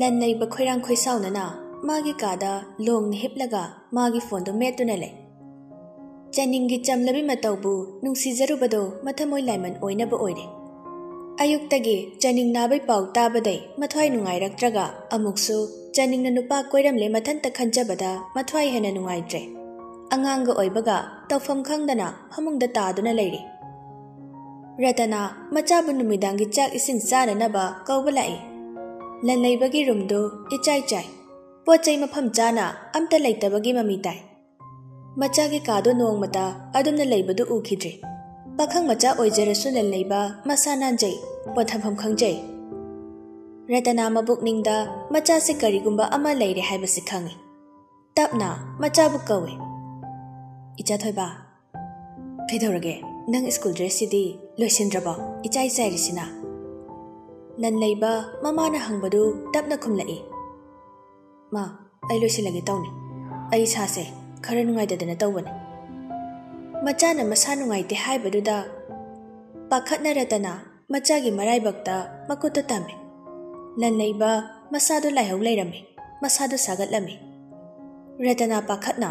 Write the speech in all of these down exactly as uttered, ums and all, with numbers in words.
ꯂꯟ ꯂꯩꯕ ꯈꯣꯏꯔꯥꯡ ꯈꯣꯏꯁꯥꯎꯅꯅ ꯃꯥꯒꯤ ꯀꯥꯗ ꯂꯣꯡꯅ ꯍꯤꯞꯂꯒ ꯃꯥꯒꯤ ꯐꯣꯟꯗꯨ ꯃꯦꯠꯇꯨꯅ ꯂꯩ꯫ ꯆꯅꯤꯡꯒꯤ ꯆꯝꯂꯕꯤ ꯃꯇꯧꯕꯨ ꯅꯨꯡꯁꯤꯖꯔꯨꯕꯗꯣ ꯃꯊꯃꯣꯏ ꯂꯥꯏꯃꯟ ꯑꯣꯏꯅꯕ ꯑꯣꯏꯔꯦ꯫ ꯑꯌꯨꯛꯇꯒꯤ ꯆꯅꯤꯡ ꯅꯥꯕꯩ ꯄꯥꯎ ꯇꯥꯕꯗꯩ ꯃꯊ꯭ꯋꯥꯏ ꯅꯨꯡꯉꯥꯏꯔꯛꯇ꯭ꯔꯒ ꯑꯃꯨꯛꯁꯨ ꯆꯅꯤꯡꯅ ꯅꯨꯄꯥ ꯀꯣꯏꯔꯝꯂꯦ ꯃꯊꯟꯇ ꯈꯟꯖꯕꯗ ꯃꯊ꯭ꯋꯥꯏ ꯍꯦꯟꯅ ꯅꯨꯡꯉꯥꯏꯇ꯭ꯔꯦ꯫ ꯑꯉꯥꯡꯒ ꯑꯣꯏꯕꯒ ꯇꯧꯐꯝ ꯈꯪꯗꯅ ꯐꯃꯨꯡꯗ ꯇꯥꯗꯨꯅ ꯂꯩꯔꯤ꯫ ꯔꯇꯅꯥ ꯃꯆꯥꯕꯨ ꯅꯨꯃꯤꯗꯥꯡꯒꯤ ꯆꯥꯛ ꯏꯁꯤꯡ ꯆꯥꯅꯅꯕ ꯀꯧꯕ ꯂꯥꯛꯏ꯫ ꯂꯟꯂꯩꯕꯒꯤ ꯔꯨꯝꯗꯨ ꯏꯆꯥꯏ ꯆꯥꯏ꯫ ꯄꯣꯠ ꯆꯩ ꯃꯐꯝ ꯆꯥꯅ ꯑꯝꯇ ꯂꯩꯇꯕꯒꯤ ꯃꯃꯤ ꯇꯥꯏ꯫ ꯃꯆꯥꯒꯤ ꯀꯥꯗꯣ ꯅꯣꯡꯃꯇ ꯑꯗꯨꯝꯅ ꯂꯩꯕꯗꯨ ꯎꯈꯤꯗ꯭ꯔꯤ꯫ ꯄꯥꯈꯪ ꯃꯆꯥ ꯑꯣꯏꯖꯔꯁꯨ ꯂꯟꯂꯩꯕ ꯃꯁꯥ ꯅꯥꯟꯖꯩ, ꯄꯣꯠꯊꯝꯐꯝ ꯈꯪꯖꯩ꯫ ꯔꯇꯅꯥ ꯃꯕꯨꯛꯅꯤꯡꯗ ꯃꯆꯥꯁꯦ ꯀꯔꯤꯒꯨꯝꯕ ꯑꯃ ꯂꯩꯔꯦ ꯍꯥꯏꯕꯁꯤ ꯈꯪꯏ꯫ ꯇꯞꯅ ꯃꯆꯥꯕꯨ ꯀꯧꯏ꯫ "ꯏꯆꯥ ꯊꯣꯏꯕ, ꯀꯩꯗꯧꯔꯒꯦ? ꯅꯪ ꯁ꯭ꯀꯨꯜ ꯗ꯭ꯔꯦꯁꯁꯤꯗꯤ ꯂꯣꯏꯁꯤꯟꯗ꯭ꯔꯕꯣ? ꯏꯆꯥꯏ ꯆꯥꯏꯔꯤꯁꯤꯅ?" ꯂꯟꯂꯩꯕ ꯃꯃꯥꯅ ꯍꯪꯕꯗꯨ ꯇꯞꯅ ꯈꯨꯝꯂꯛꯏ꯫ "ꯃꯥ, ꯑꯩ ꯂꯣꯏꯁꯤꯜꯂꯒꯦ ꯇꯧꯅꯤ꯫ ꯑꯩ ꯏꯁꯥꯁꯦ ꯈꯔ ꯅꯨꯡꯉꯥꯏꯇꯗꯅ ꯇꯧꯕꯅꯤ꯫" ꯃꯆꯥꯅ ꯃꯁꯥ ꯅꯨꯡꯉꯥꯏꯇꯦ ꯍꯥꯏꯕꯗꯨꯗ ꯄꯥꯈꯠꯅ ꯔꯇꯅꯥ ꯃꯆꯥꯒꯤ ꯃꯔꯥꯏꯕꯛꯇ ꯃꯈꯨꯠꯇ ꯇꯝꯃꯤ꯫ ꯂꯟꯂꯩꯕ ꯃꯁꯥꯗꯨ ꯂꯥꯏꯍꯧ ꯂꯩꯔꯝꯃꯤ, ꯃꯁꯥꯗꯨ ꯁꯥꯒꯠꯂꯝꯃꯤ꯫ ꯔꯇꯅꯥ ꯄꯥꯈꯠꯅ,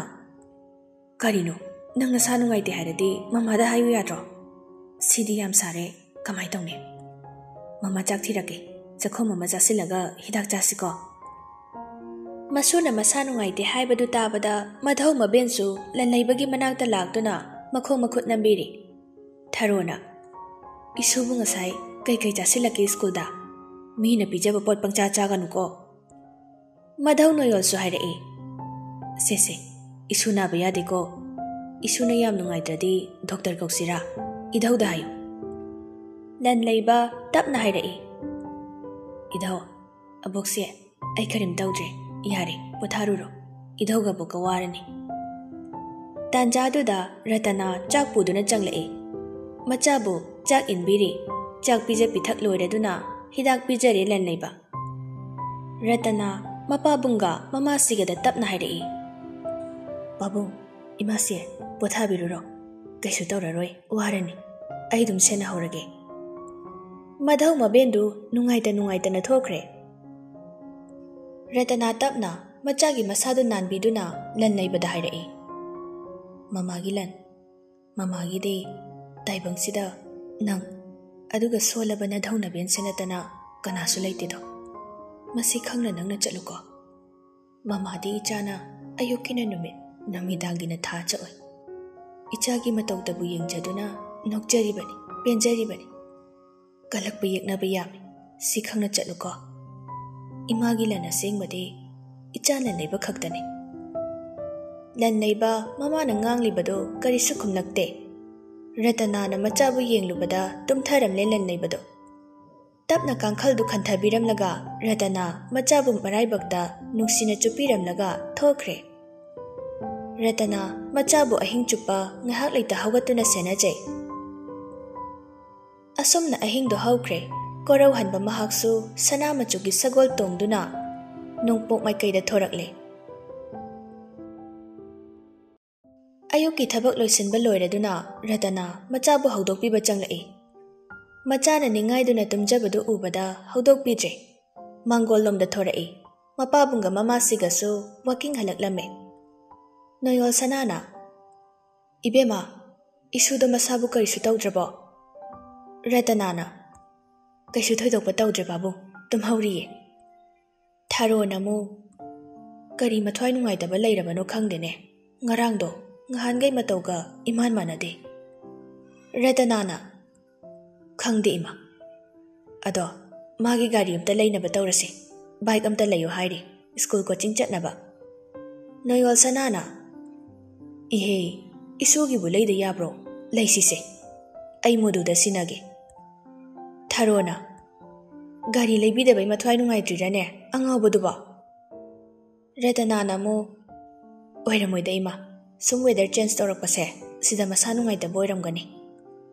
"ꯀꯔꯤꯅꯣ? ꯅꯪ ꯅꯁꯥ ꯅꯨꯡꯉꯥꯏꯇꯦ ꯍꯥꯏꯔꯗꯤ ꯃꯃꯥꯗ ꯍꯥꯏꯌꯨ ꯌꯥꯗ꯭ꯔꯣ? ꯁꯤꯗꯤ ꯌꯥꯝ ꯁꯥꯔꯦ, ꯀꯃꯥꯏ ꯇꯧꯅꯤ? ꯃꯃꯥ ꯆꯥꯛ ꯊꯤꯔꯛꯀꯦ, ꯆꯥꯛꯈꯣꯝ ꯑꯃ ꯆꯥꯁꯤꯜꯂꯒ ꯍꯤꯗꯥꯛ ꯆꯥꯁꯤꯀꯣ꯫" ꯃꯁꯨꯅ ꯃꯁꯥ ꯅꯨꯡꯉꯥꯏꯇꯦ ꯍꯥꯏꯕꯗꯨ ꯇꯥꯕꯗ ꯃꯙꯧ ꯃꯕꯦꯟꯁꯨ ꯂꯟꯂꯩꯕꯒꯤ ꯃꯅꯥꯛꯇ ꯂꯥꯛꯇꯨꯅ ꯃꯈꯣꯡ ꯃꯈꯨꯠ ꯅꯝꯕꯤꯔꯤ꯫ ꯊꯔꯣꯅ, "ꯏꯁꯨꯕꯨ ꯉꯁꯥꯏ ꯀꯩꯀꯩ ꯆꯥꯁꯤꯜꯂꯛꯀꯦ ꯁ꯭ꯀꯨꯜꯗ? ꯃꯤꯅ ꯄꯤꯖꯕ ꯄꯣꯠ ꯄꯪꯆꯥ ꯆꯥꯒꯅꯨꯀꯣ꯫" ꯃꯙꯧ ꯅꯣꯌꯣꯜꯁꯨ ꯍꯥꯏꯔꯛꯏ, "ꯁꯦ ꯁꯦ, ꯏꯁꯨ ꯅꯥꯕ ꯌꯥꯗꯦꯀꯣ꯫ ꯏꯁꯨꯅ ꯌꯥꯝ ꯅꯨꯡꯉꯥꯏꯇ꯭ꯔꯗꯤ ꯗꯣꯛꯇꯔ ꯀꯧꯁꯤꯔꯥ? ꯏꯙꯧꯗ ꯍꯥꯏꯌꯨ꯫" ꯂꯟꯂꯩꯕ ꯇꯞꯅ ꯍꯥꯏꯔꯛꯏ, "ꯏꯙꯧ, ꯑꯕꯣꯛꯁꯦ, ꯑꯩ ꯀꯔꯤꯝ ꯇꯧꯗ꯭ꯔꯦ꯫ ꯌꯥꯔꯦ, ꯄꯣꯊꯥꯔꯨꯔꯣ꯫ ꯏꯙꯧꯒ ꯑꯕꯣꯛꯀ ꯋꯥꯔꯅꯤ꯫" ꯇꯥꯟꯖꯥꯗꯨꯗ ꯔꯇꯅꯥ ꯆꯥꯛ ꯄꯨꯗꯨꯅ ꯆꯪꯂꯛꯏ꯫ ꯃꯆꯥꯕꯨ ꯆꯥꯛ ꯏꯟꯕꯤꯔꯤ꯫ ꯆꯥꯛ ꯄꯤꯖ ꯄꯤꯊꯛ ꯂꯣꯏꯔꯗꯨꯅ ꯍꯤꯗꯥꯛ ꯄꯤꯖꯔꯦ ꯂꯟꯂꯩꯕ꯫ ꯔꯇꯅꯥ ꯃꯄꯥꯕꯨꯡꯒ ꯃꯃꯥꯁꯤꯒꯗ ꯇꯞꯅ ꯍꯥꯏꯔꯛꯏ, "ꯄꯥꯕꯨꯡ, ꯏꯃꯥꯁꯦ ꯄꯣꯊꯥꯕꯤꯔꯨꯔꯣ꯫ ꯀꯩꯁꯨ ꯇꯧꯔꯔꯣꯏ, ꯋꯥꯔꯅꯤ꯫ ꯑꯩ ꯑꯗꯨꯝ ꯁꯦꯟꯅꯍꯧꯔꯒꯦ꯫" ꯃꯙꯧ ꯃꯕꯦꯟꯗꯨ ꯅꯨꯡꯉꯥꯏꯇ ꯅꯨꯡꯉꯥꯏꯇꯅ ꯊꯣꯛꯈ꯭ꯔꯦ꯫ ꯔꯇꯅꯥ ꯇꯞꯅ ꯃꯆꯥꯒꯤ ꯃꯁꯥꯗꯨ ꯅꯥꯟꯕꯤꯗꯨꯅ ꯂꯟ ꯂꯩꯕꯗ ꯍꯥꯏꯔꯛꯏ, "ꯃꯃꯥꯒꯤ ꯂꯟ, ꯃꯃꯥꯒꯤꯗꯤ ꯇꯥꯏꯕꯪꯁꯤꯗ ꯅꯪ, ꯑꯗꯨꯒ ꯁꯣꯜꯂꯕ ꯅꯙꯧ ꯅꯕꯦꯟꯁꯦ ꯅꯠꯇꯅ ꯀꯅꯥꯁꯨ ꯂꯩꯇꯦꯗꯣ꯫ ꯃꯁꯤ ꯈꯪꯅ ꯅꯪꯅ ꯆꯠꯂꯨꯀꯣ꯫ ꯃꯃꯥꯗꯤ ꯏꯆꯥꯅ ꯑꯌꯨꯛꯀꯤꯅ ꯅꯨꯃꯤꯠ, ꯅꯨꯃꯤꯗꯥꯡꯒꯤꯅ ꯊꯥ ꯆꯠꯂꯣꯏ꯫ ꯏꯆꯥꯒꯤ ꯃꯇꯧꯗꯕꯨ ꯌꯦꯡꯖꯗꯨꯅ ꯅꯣꯛꯆꯔꯤꯕꯅꯤ, ꯄꯦꯟꯖꯔꯤꯕꯅꯤ꯫ ꯀꯂꯛꯄ ꯌꯦꯛꯅꯕ ꯌꯥꯝꯃꯤ, ꯁꯤ ꯈꯪꯅ ꯆꯠꯂꯨꯀꯣ꯫ ꯏꯃꯥꯒꯤ ꯂꯟ ꯑꯁꯦꯡꯕꯗꯤ ꯏꯆꯥꯅ ꯂꯩꯕ ꯈꯛꯇꯅꯤ꯫" ꯂꯟ ꯂꯩꯕ ꯃꯃꯥꯅ ꯉꯥꯡꯂꯤꯕꯗꯨ ꯀꯔꯤꯁꯨ ꯈꯨꯝꯂꯛꯇꯦ꯫ ꯔꯇꯅꯥꯅ ꯃꯆꯥꯕꯨ ꯌꯦꯡꯂꯨꯕꯗ ꯇꯨꯝꯊꯔꯝꯂꯦ ꯂꯟ ꯂꯩꯕꯗꯨ꯫ ꯇꯞꯅ ꯀꯥꯡꯈꯜꯗꯨ ꯈꯟꯊꯕꯤꯔꯝꯂꯒ ꯔꯇꯅꯥ ꯃꯆꯥꯕꯨ ꯃꯔꯥꯏꯕꯛꯇ ꯅꯨꯡꯁꯤꯅ ꯆꯨꯞꯄꯤꯔꯝꯂꯒ ꯊꯣꯛꯈ꯭ꯔꯦ꯫ ꯔꯇꯅꯥ ꯃꯆꯥꯕꯨ ꯑꯍꯤꯡ ꯆꯨꯞꯄ ꯉꯥꯏꯍꯥꯛ ꯂꯩꯇ ꯍꯧꯒꯠꯇꯨꯅ ꯁꯦꯟꯅꯖꯩ꯫ ꯑꯁꯨꯝꯅ ꯑꯍꯤꯡꯗꯨ ꯍꯧꯈ꯭ꯔꯦ꯫ ꯀꯣꯔꯧꯍꯟꯕ ꯃꯍꯥꯛꯁꯨ ꯁꯅꯥ ꯃꯆꯨꯒꯤ ꯁꯒꯣꯜ ꯇꯣꯡꯗꯨꯅ ꯅꯣꯡꯄꯣꯛ ꯃꯥꯏꯀꯩꯗ ꯊꯣꯔꯛꯂꯦ꯫ ꯑꯌꯨꯛꯀꯤ ꯊꯕꯛ ꯂꯣꯏꯁꯤꯟꯕ ꯂꯣꯏꯔꯗꯨꯅ ꯔꯇꯅꯥ ꯃꯆꯥꯕꯨ ꯍꯧꯗꯣꯛꯄꯤꯕ ꯆꯪꯂꯛꯏ꯫ ꯃꯆꯥꯅ ꯅꯤꯡꯉꯥꯏꯗꯨꯅ ꯇꯨꯝꯖꯕꯗꯨ ꯎꯕꯗ ꯍꯧꯗꯣꯛꯄꯤꯗ꯭ꯔꯦ꯫ ꯃꯥꯡꯒꯣꯜꯂꯣꯝꯗ ꯊꯣꯔꯛꯏ꯫ ꯃꯄꯥꯕꯨꯡꯒ ꯃꯃꯥꯁꯤꯒꯁꯨ ꯋꯥꯀꯤꯡ ꯍꯜꯂꯛꯂꯝꯃꯦ꯫ ꯅꯣꯌꯣꯜ ꯁꯅꯥꯅ, "ꯏꯕꯦꯝꯃ, ꯏꯁꯨꯗꯣ ꯃꯁꯥꯕꯨ ꯀꯔꯤꯁꯨ ꯇꯧꯗ꯭ꯔꯕꯣ?" ꯔꯇꯅꯥꯅ, "ꯀꯩꯁꯨ ꯊꯣꯏꯗꯣꯛꯄ ꯇꯧꯗ꯭ꯔꯦ ꯄꯥꯕꯨꯡ, ꯇꯨꯝꯍꯧꯔꯤꯌꯦ꯫" ꯊꯥꯔꯣꯅ ꯑꯃꯨꯛ, "ꯀꯔꯤ ꯃꯊ꯭ꯋꯥꯏ ꯅꯨꯡꯉꯥꯏꯇꯕ ꯂꯩꯔꯕꯅꯣ ꯈꯪꯗꯦꯅꯦ, ꯉꯔꯥꯡꯗꯣ ꯉꯍꯥꯟꯈꯩ ꯃꯇꯧꯒ ꯏꯃꯥꯟ ꯃꯥꯟꯅꯗꯦ꯫" ꯔꯇꯅꯥꯅ, "ꯈꯪꯗꯦ ꯏꯃꯥ꯫ ꯑꯗꯣ ꯃꯥꯒꯤ ꯒꯥꯔꯤ ꯑꯝꯇ ꯂꯩꯅꯕ ꯇꯧꯔꯁꯤ꯫ ꯕꯥꯏꯛ ꯑꯝꯇ ꯂꯩꯌꯨ ꯍꯥꯏꯔꯤ, ꯁ꯭ꯀꯨꯜ ꯀꯣꯆꯤꯡ ꯆꯠꯅꯕ꯫" ꯅꯣꯌꯣꯜ ꯁꯅꯥꯅ, "ꯏꯍꯦ, ꯏꯁꯨꯒꯤꯕꯨ ꯂꯩꯗ ꯌꯥꯕ꯭ꯔꯣ? ꯂꯩꯁꯤꯁꯦ꯫ ꯑꯩ ꯃꯣꯗꯨꯗ ꯁꯤꯟꯅꯒꯦ꯫" ꯊꯥꯔꯣꯅ, "ꯒꯥꯔꯤ ꯂꯩꯕꯤꯗꯕꯩ ꯃꯊ꯭ꯋꯥꯏ ꯅꯨꯡꯉꯥꯏꯇ꯭ꯔꯤꯔꯅꯦ ꯑꯉꯥꯎꯕꯗꯨꯕꯣ?" ꯔꯇꯅꯥꯅ ꯑꯃꯨꯛ, "ꯑꯣꯏꯔꯝꯃꯣꯏꯗ ꯏꯃꯥ, ꯁꯨꯝ ꯋꯦꯗꯔ ꯆꯦꯟꯖ ꯇꯧꯔꯛꯄꯁꯦ ꯁꯤꯗ ꯃꯁꯥ ꯅꯨꯡꯉꯥꯏꯇꯕ ꯑꯣꯏꯔꯝꯒꯅꯤ꯫"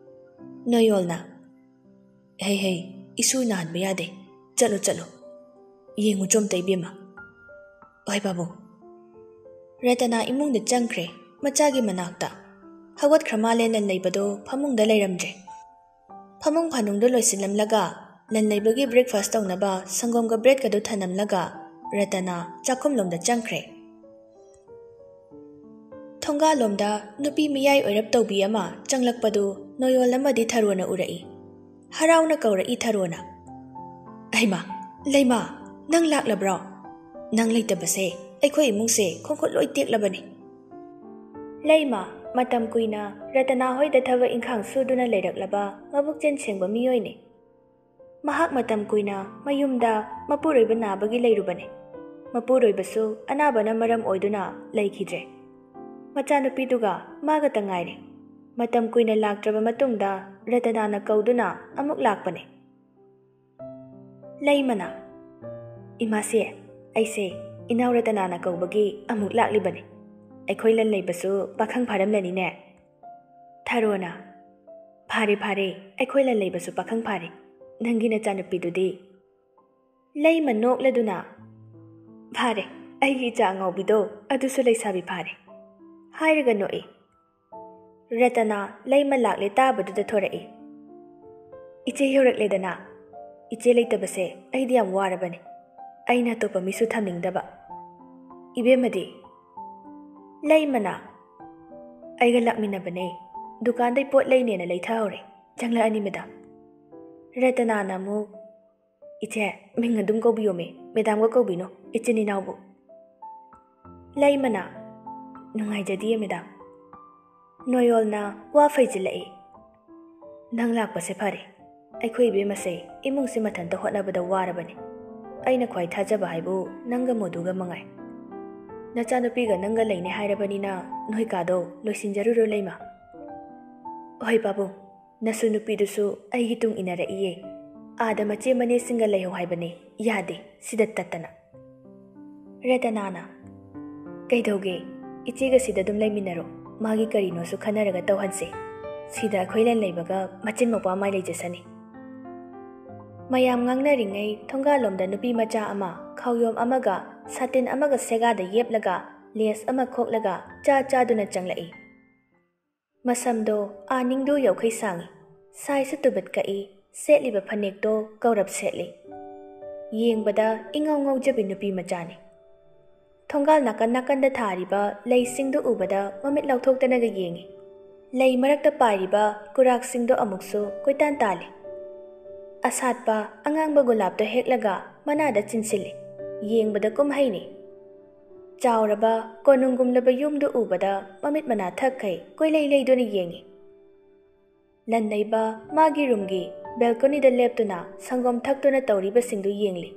ꯅꯣꯌꯣꯜꯅ, "ꯍꯩ ꯍꯩ, ꯏꯁꯨ ꯅꯥꯍꯟꯕ ꯌꯥꯗꯦ, ꯆꯠꯂꯨ ꯆꯠꯂꯨ, ꯌꯦꯡꯉꯨ ꯆꯣꯝꯇ ꯏꯕꯦꯝꯃ꯫" "ꯍꯣꯏ ꯄꯥꯕꯨꯡ꯫" ꯔꯇꯅꯥ ꯏꯃꯨꯡꯗ ꯆꯪꯈ꯭ꯔꯦ, ꯃꯆꯥꯒꯤ ꯃꯅꯥꯛꯇ꯫ ꯍꯧꯒꯠꯈ꯭ꯔ ꯃꯥꯜꯂꯦ ꯂꯟ ꯂꯩꯕꯗꯣ ꯐꯃꯨꯡꯗ ꯂꯩꯔꯝꯗ꯭ꯔꯦ꯫ ꯐꯃꯨꯡ ꯐꯥꯅꯨꯡꯗꯨ ꯂꯣꯏꯁꯤꯜꯂꯝꯂꯒ ꯂꯟ ꯂꯩꯕꯒꯤ ꯕ꯭ꯔꯦꯛꯐꯥꯁ ꯇꯧꯅꯕ ꯁꯪꯒꯣꯝꯒ ꯕ꯭ꯔꯦꯗꯀꯗꯨ ꯊꯅꯝꯂꯒ ꯔꯇꯅꯥ ꯆꯥꯛꯈꯨꯝꯂꯣꯝꯗ ꯆꯪꯈ꯭ꯔꯦ꯫ ꯊꯣꯡꯒꯥꯜꯂꯣꯝꯗ ꯅꯨꯄꯤ ꯃꯤꯌꯥꯏ ꯑꯣꯏꯔꯞ ꯇꯧꯕꯤ ꯑꯃ ꯆꯪꯂꯛꯄꯗꯨ ꯅꯣꯌꯣꯜ ꯑꯃꯗꯤ ꯊꯔꯣꯅ ꯎꯔꯛꯏ꯫ ꯍꯔꯥꯎꯅ ꯀꯧꯔꯛꯏ ꯊꯔꯣꯅ꯫ "ꯍꯩꯃꯥ, ꯂꯩꯃ, ꯅꯪ ꯂꯥꯛꯂꯕ꯭ꯔꯣ? ꯅꯪ ꯂꯩꯇꯕꯁꯦ ꯑꯩꯈꯣꯏ ꯏꯃꯨꯡꯁꯦ ꯈꯣꯡꯈꯨꯠ ꯂꯣꯏ ꯇꯦꯛꯂꯕꯅꯤ꯫" ꯂꯩꯃ ꯃꯇꯝ ꯀꯨꯏꯅ ꯔꯇꯅꯥ ꯍꯣꯏꯗ ꯊꯕꯛ ꯏꯪꯈꯥꯡ ꯁꯨꯗꯨꯅ ꯂꯩꯔꯛꯂꯕ ꯃꯕꯨꯛꯆꯦꯜ ꯁꯦꯡꯕ ꯃꯤꯑꯣꯏꯅꯤ꯫ ꯃꯍꯥꯛ ꯃꯇꯝ ꯀꯨꯏꯅ ꯃꯌꯨꯝꯗ ꯃꯄꯨꯔꯣꯏꯕ ꯅꯥꯕꯒꯤ ꯂꯩꯔꯨꯕꯅꯤ꯫ ꯃꯄꯨꯔꯣꯏꯕꯁꯨ ꯑꯅꯥꯕꯅ ꯃꯔꯝ ꯑꯣꯏꯗꯨꯅ ꯂꯩꯈꯤꯗ꯭ꯔꯦ꯫ ꯃꯆꯥꯅꯨꯄꯤꯗꯨꯒ ꯃꯥꯒꯇ ꯉꯥꯏꯔꯦ꯫ ꯃꯇꯝ ꯀꯨꯏꯅ ꯂꯥꯛꯇ꯭ꯔꯕ ꯃꯇꯨꯡꯗ ꯔꯇꯅꯥꯅ ꯀꯧꯗꯨꯅ ꯑꯃꯨꯛ ꯂꯥꯛꯄꯅꯤ꯫ ꯂꯩꯃꯅ, "ꯏꯃꯥꯁꯦ, ꯑꯩꯁꯦ ꯏꯅꯥꯎ ꯔꯇꯅꯥꯅ ꯀꯧꯕꯒꯤ ꯑꯃꯨꯛ ꯂꯥꯛꯂꯤꯕꯅꯤ꯫ ꯑꯩꯈꯣꯏ ꯂꯟ ꯂꯩꯕꯁꯨ ꯄꯥꯈꯪ ꯐꯥꯔꯝꯂꯅꯤꯅꯦ꯫" ꯊꯔꯣꯅ, "ꯐꯥꯔꯦ, ꯐꯥꯔꯦ, ꯑꯩꯈꯣꯏ ꯂꯟ ꯂꯩꯕꯁꯨ ꯄꯥꯈꯪ ꯐꯥꯔꯦ꯫ ꯅꯪꯒꯤ ꯅꯆꯥꯅꯨꯄꯤꯗꯨꯗꯤ?" ꯂꯩꯃ ꯅꯣꯛꯂꯗꯨꯅ, "ꯐꯥꯔꯦ, ꯑꯩꯒꯤ ꯏꯆꯥ ꯑꯉꯥꯎꯕꯤꯗꯣ ꯑꯗꯨꯁꯨ ꯂꯩꯁꯥꯕꯤ ꯐꯥꯔꯦ," ꯍꯥꯏꯔꯒ ꯅꯣꯛꯏ꯫ ꯔꯇꯅꯥ ꯂꯩꯃ ꯂꯥꯛꯂꯦ ꯇꯥꯕꯗꯨꯗ ꯊꯣꯔꯛꯏ꯫ "ꯏꯆꯦ ꯌꯧꯔꯛꯂꯦꯗꯅ꯫ ꯏꯆꯦ ꯂꯩꯇꯕꯁꯦ ꯑꯩꯗꯤ ꯌꯥꯝ ꯋꯥꯔꯕꯅꯤ꯫ ꯑꯩꯅ ꯑꯇꯣꯞꯄ ꯃꯤꯁꯨ ꯊꯝꯅꯤꯡꯗꯕ꯫" "ꯏꯕꯦꯝꯃꯗꯤ?" ꯂꯩꯃꯅ, "ꯑꯩꯒ ꯂꯥꯛꯃꯤꯟꯅꯕꯅꯦ꯫ ꯗꯨꯀꯥꯟꯗꯩ ꯄꯣꯠ ꯂꯩꯅꯦꯅ ꯂꯩꯊꯍꯧꯔꯦ꯫ ꯆꯪꯂꯛꯑꯅꯤ, ꯃꯦꯗꯥꯝ꯫" ꯔꯇꯅꯥꯅ ꯑꯃꯨꯛ, "ꯏꯆꯦ, ꯃꯤꯡ ꯑꯗꯨꯝ ꯀꯧꯕꯤꯌꯣꯃꯦ, ꯃꯦꯗꯥꯝꯒ ꯀꯧꯕꯤꯅꯣ, ꯏꯆꯤꯟ ꯏꯅꯥꯎꯕꯨ꯫" ꯂꯩꯃꯅ, "ꯅꯨꯡꯉꯥꯏꯖꯗꯤꯌꯦ, ꯃꯦꯗꯥꯝ꯫" ꯅꯣꯌꯣꯜꯅ ꯋꯥ ꯐꯩꯖꯤꯜꯂꯛꯏ꯫ "ꯅꯪ ꯂꯥꯛꯄꯁꯦ ꯐꯔꯦ꯫ ꯑꯩꯈꯣꯏ ꯏꯕꯦꯝꯃꯁꯦ ꯏꯃꯨꯡꯁꯦ ꯃꯊꯟꯇ ꯍꯣꯠꯅꯕꯗ ꯋꯥꯔꯕꯅꯤ꯫ ꯑꯩꯅ ꯈ꯭ꯋꯥꯏ ꯊꯥꯖꯕ ꯍꯥꯏꯕꯨ ꯅꯪꯒ ꯃꯣꯗꯨꯒ ꯃꯉꯥꯏ꯫ ꯅꯆꯥꯅꯨꯄꯤꯒ ꯅꯪꯒ ꯂꯩꯅꯦ ꯍꯥꯏꯔꯕꯅꯤꯅ ꯅꯣꯏ ꯀꯥꯗꯣ ꯂꯣꯏꯁꯤꯟꯖꯔꯨꯔꯣ, ꯂꯩꯃ꯫" "ꯍꯣꯏ ꯄꯥꯕꯨꯡ, ꯅꯁꯨ ꯅꯨꯄꯤꯗꯨꯁꯨ ꯑꯩꯒꯤ ꯇꯨꯡ ꯏꯟꯅꯔꯛꯏꯌꯦ꯫ ꯑꯥꯗ ꯃꯆꯦ ꯃꯅꯦꯁꯤꯡꯒ ꯂꯩꯍꯧ ꯍꯥꯏꯕꯅꯦ, ꯌꯥꯗꯦ, ꯁꯤꯗ ꯇꯠꯇꯅ꯫" ꯔꯇꯅꯥꯅ, "ꯀꯩꯗꯧꯒꯦ? ꯏꯆꯦꯒ ꯁꯤꯗ ꯑꯗꯨꯝ ꯂꯩꯃꯤꯟꯅꯔꯣ꯫ ꯃꯥꯒꯤ ꯀꯔꯤꯅꯣꯁꯨ ꯈꯟꯅꯔꯒ ꯇꯧꯍꯟꯁꯦ꯫ ꯁꯤꯗ ꯑꯩꯈꯣꯏ ꯂꯟ ꯂꯩꯕꯒ ꯃꯆꯤꯟ ꯃꯧꯄꯥ ꯃꯥꯏ ꯂꯩꯖꯁꯅꯤ꯫" ꯃꯌꯥꯝ ꯉꯥꯡꯅꯔꯤꯉꯩ ꯊꯣꯡꯒꯥꯜꯂꯣꯝꯗ ꯅꯨꯄꯤ ꯃꯆꯥ ꯑꯃ ꯈꯥꯎꯌꯣꯝ ꯑꯃꯒ ꯁꯥꯇꯤꯟ ꯑꯃꯒ ꯁꯦꯒꯥꯗ ꯌꯦꯞꯂꯒ ꯂꯦꯁ ꯑꯃ ꯈꯣꯛꯂꯒ ꯆꯥ ꯆꯥꯗꯨꯅ ꯆꯪꯂꯛꯏ꯫ ꯃꯁꯝꯗꯣ ꯑꯥ ꯅꯤꯡꯗꯨ ꯌꯧꯈꯩ ꯁꯥꯡꯏ, ꯁꯥꯏꯁꯨ ꯇꯨꯕꯠ ꯀꯛꯏ, ꯁꯦꯠꯂꯤꯕ ꯐꯅꯦꯛꯇꯣ ꯀꯧꯔꯞ ꯁꯦꯠꯂꯤ꯫ ꯌꯦꯡꯕꯗ ꯏꯉꯥꯎ ꯉꯥꯎꯖꯕꯤ ꯅꯨꯄꯤ ꯃꯆꯥꯅꯤ꯫ ꯊꯣꯡꯒꯥꯜ ꯅꯥꯀꯟ ꯅꯥꯀꯟꯗ ꯊꯥꯔꯤꯕ ꯂꯩꯁꯤꯡꯗꯨ ꯎꯕꯗ ꯃꯃꯤꯠ ꯂꯥꯎꯊꯣꯛꯇꯅꯒ ꯌꯦꯡꯏ꯫ ꯂꯩ ꯃꯔꯛꯇ ꯄꯥꯏꯔꯤꯕ ꯀꯨꯔꯥꯛꯁꯤꯡꯗꯣ ꯑꯃꯨꯛꯁꯨ ꯀꯣꯏꯇꯥꯟ ꯇꯥꯜꯂꯤ꯫ ꯑꯁꯥꯠꯄ ꯑꯉꯥꯡꯕ ꯒꯨꯂꯥꯞꯇꯣ ꯍꯦꯛꯂꯒ ꯃꯅꯥꯗ ꯆꯤꯟꯁꯤꯜꯂꯤ꯫ ꯌꯦꯡꯕꯗ ꯀꯨꯝꯍꯩꯅꯤ꯫ ꯆꯥꯎꯔꯕ ꯀꯣꯅꯨꯡꯒꯨꯝꯂꯕ ꯌꯨꯝꯗꯨ ꯎꯕꯗ ꯃꯃꯤꯠ ꯃꯅꯥ ꯊꯛꯈꯩ ꯀꯣꯏꯂꯩ ꯂꯩꯗꯨꯅ ꯌꯦꯡꯏ꯫ ꯂꯟꯅꯩꯕ ꯃꯥꯒꯤ ꯔꯨꯝꯒꯤ ꯕꯦꯜꯀꯣꯅꯤꯗ ꯂꯦꯞꯇꯨꯅ ꯁꯪꯒꯣꯝ ꯊꯛꯇꯨꯅ ꯇꯧꯔꯤꯕꯁꯤꯡꯗꯨ ꯌꯦꯡꯂꯤ꯫